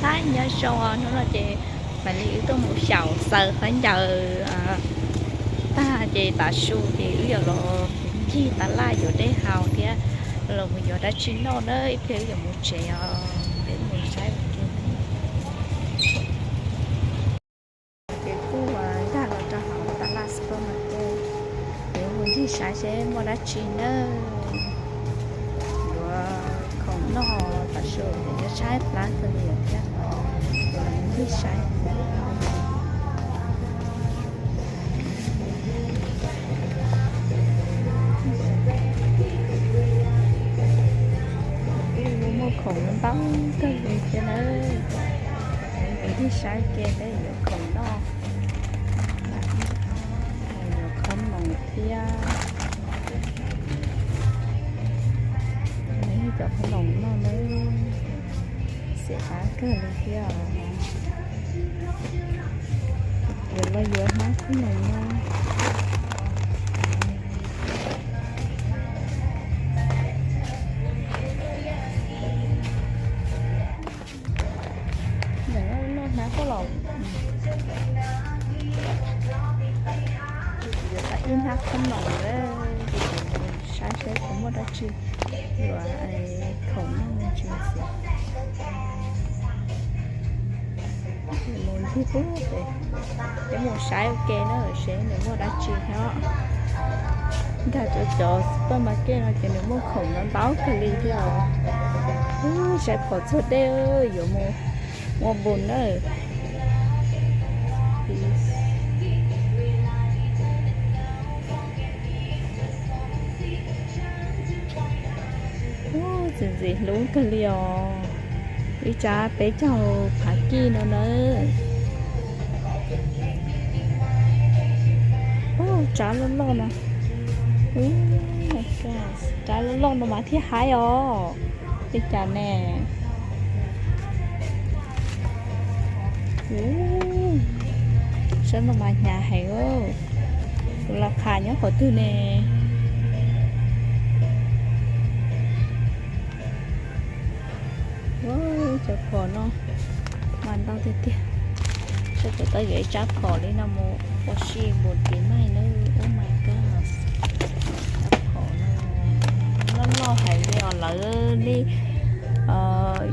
Tab nyob zoo, hnub no ces mam li wb tuaj mus xyaum xaws khaub ncaws tag ces tav su ces wb yuav los ncig tas laj yuav dej haus thiab los mus yuav dab tsi noj na, ib pliag wb yuav mus tsev os, peb mus saib ua ke. Ces kuj nkag los rau hauv tas laj supermarket, ces mus ncig saib seb muaj dab tsi na. Yuav khoom noj, tav su ces yuav tshaib plab kawg li thiab, ces mus ncig saib. Muaj khoom ntau kawg li thiab na. Mus ncig saib ke peb yuav khoom noj, yuav khoom noom thiab. Cov khoom noom no na, xiam qab kawg li thiab. Yuav los yuav hnab khoom noom no. Ntawm no noj hnab koj los, yuav tau ib hnab khoom noom lawm, saib seb puas muaj dab tsi yuav khoom noj me ntsis xwb. Mus ncig pub pem, peb mus saib ua ke na seb nws muaj dab tsi thiab. Nkag rau cov supermarket no ces nws muaj khoom no ntau kawg li thiab os. Saib phom txog dej, yuav mus ua npun na. Ub, txiv ntxim hlub kawg li os. Ib tsab peb caug phav kij no na. Ub, tsab loj loj no. Ub, tsab loj loj no mas thiaj haib os. Li cas ne? Ub, tsab no mas hnyav heev. Tus las qhas nyob qhov twg ne? Cov phom no mas ntau tiag tiag. Sawv daws tau yuav ib tsab phom li no mus ua si npun tiv maij na. Oh my god, tsab phom no loj loj heev li os. Lawv li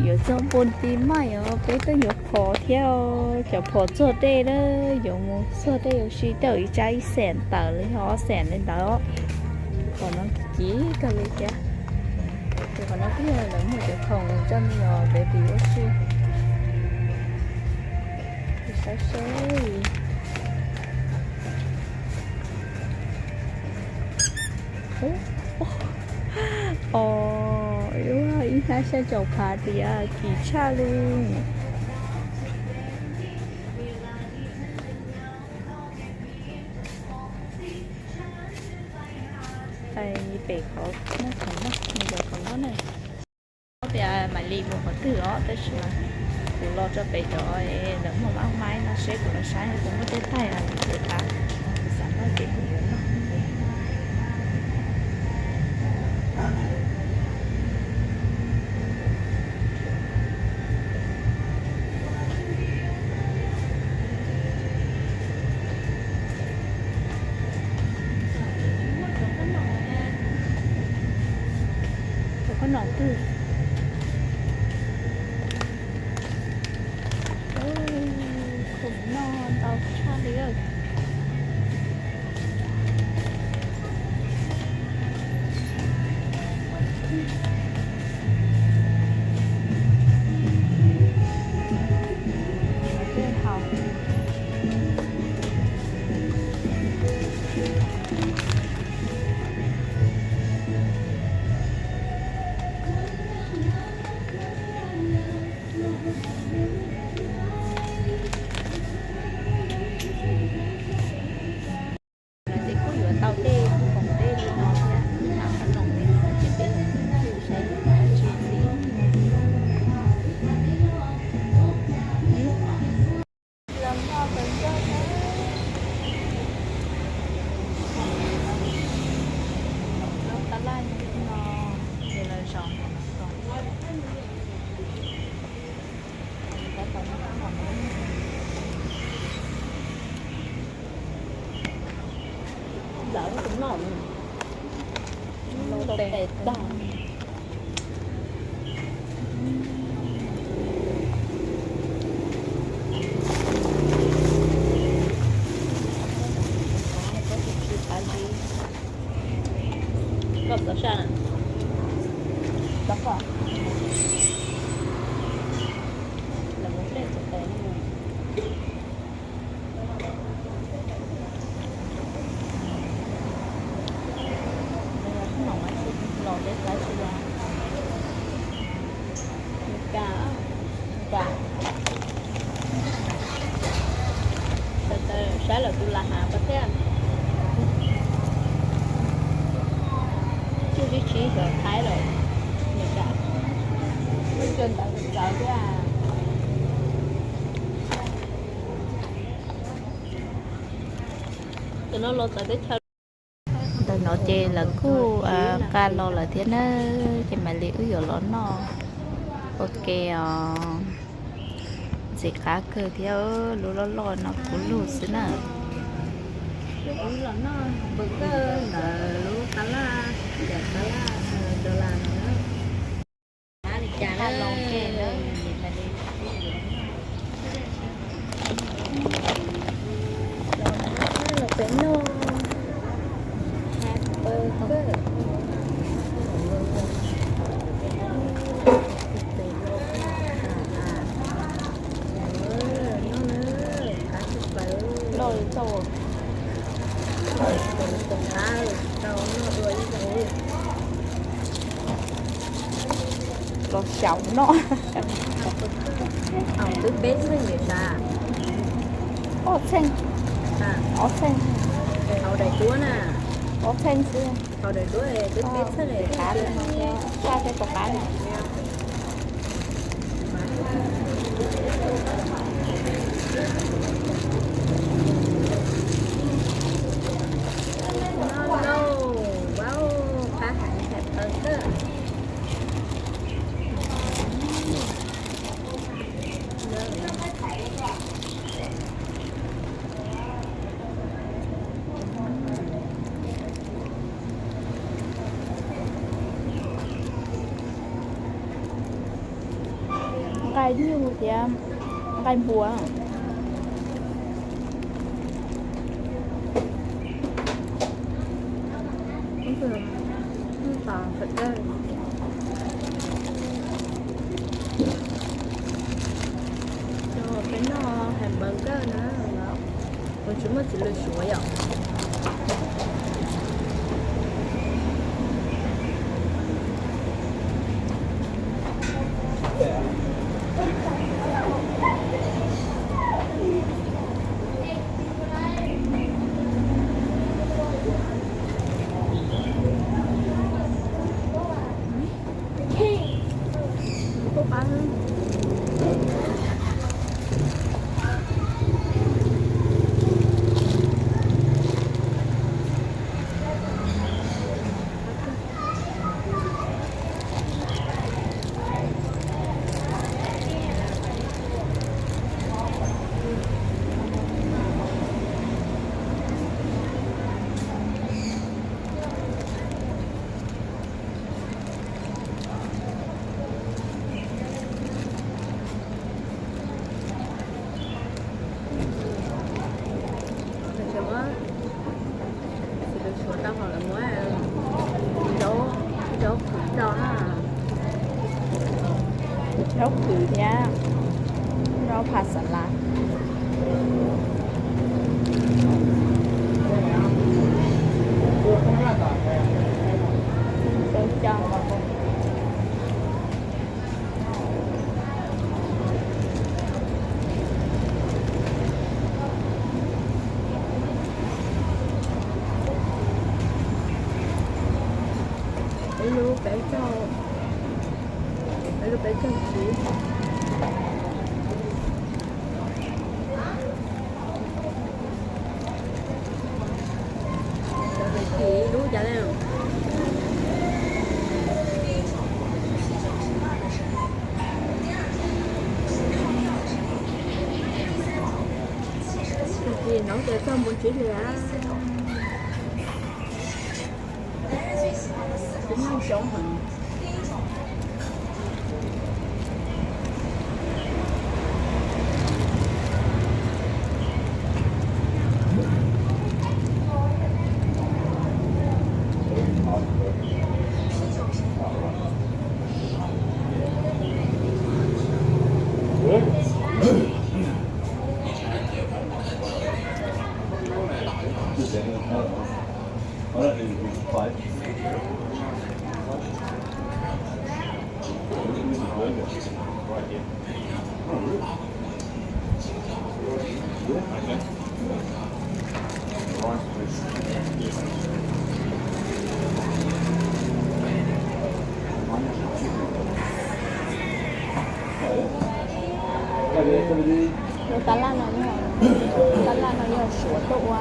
yuav txog npun tiv maij os, peb twb yuav phom thiab. Cov phom txog dej na, yuav mus txog dej ua si tej zaum ib tsab ib xees tawm li, ob xees li ntawd. Phom no kim kawg li thiab. Ces qhov no twb yog lawv muag cov khoom coj me nyuam baby ua si. Saib seb. Os, ib hnab xya caum phav tias kim tshaj li. Pem qhov muag khoom noj, me nyuam khoom noj na. Tias Maiv Lis mus qhov twg os, tab sis mas kuv los rau pem cov lawv muag mab maib no seb kuv los saib puas muaj tej taig no ces tas, kuv xav noj ces kuv yuav noj. Cov khoom noj twg, khoom noj ntau tshaj li. Tes tag. Koj txav saj na. Txav pom. Los mus ple tus tes no. Los deb txav tsis los. Ka, ka. Sawv daws saib lawm tus lam hav pas thiab. Tsuj sib tshib xyov Thaib lawm. Niam cas, lub ntawd txawv thiab. Tus no los txawv teb chaws. Ntawm no ces lawv kuj nqa los lawm thiab na, ces mam li wb yuav los noj ua ke os. Ntxim qab kawg thiab, lub loj loj no puv lug xwb na. Wb los noj burger ntawm lub tab laj, yam tab laj dollar no na. Los peb noj hamburger. Loj li tau. Los xyaum noj. Twb peb txheej li sav? Ob txheej. Ob txheej. Hauv daim duab na. Ob txheej xwb. Hauv daim duab twb peb txheej li. Saj thiab tus qab na. Noj lauj, wow, qab heev, hamburger. Nqaij nyuj thiab nqaij npua. Peb noj hamburger na, kuv tsis muaj txiv lws suav yom. Txiv lws suav tau hauv lawv muab zaub, zaub khwv rau na. Zaub khwv thiab zaub phas xas las. Ib lub peb caug, ib lub peb caug tsib. Cov hais tias ib lub cas ne? Tus kis hnov tias txog npoo tsib hlis. Lub tab laj no yog, tab laj no yog Suav tuaj ua.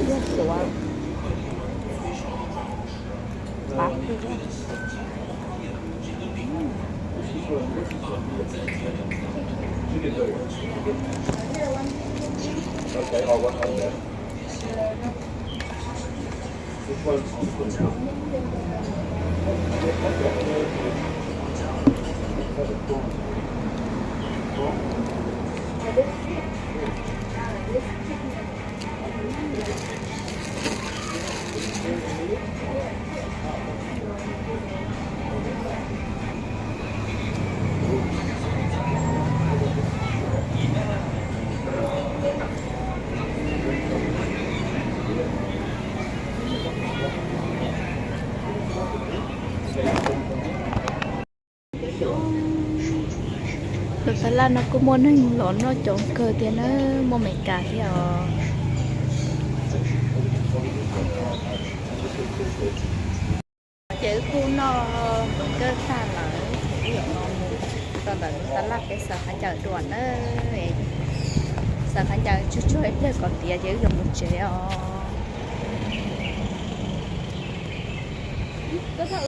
Yog Suav. Lub tab laj no kuj muaj neeg los noj coob kawg thiab na, muaj Meskas thiab os. Ces wb kuj noj burger tag lawm, wb yuav mus rau ntawm lub tab laj peb xaws khaub ncaws dua na. Xaws khaub ncaws tsuag tsuag ib pliag kom tiav ces wb yuav mus tsev os.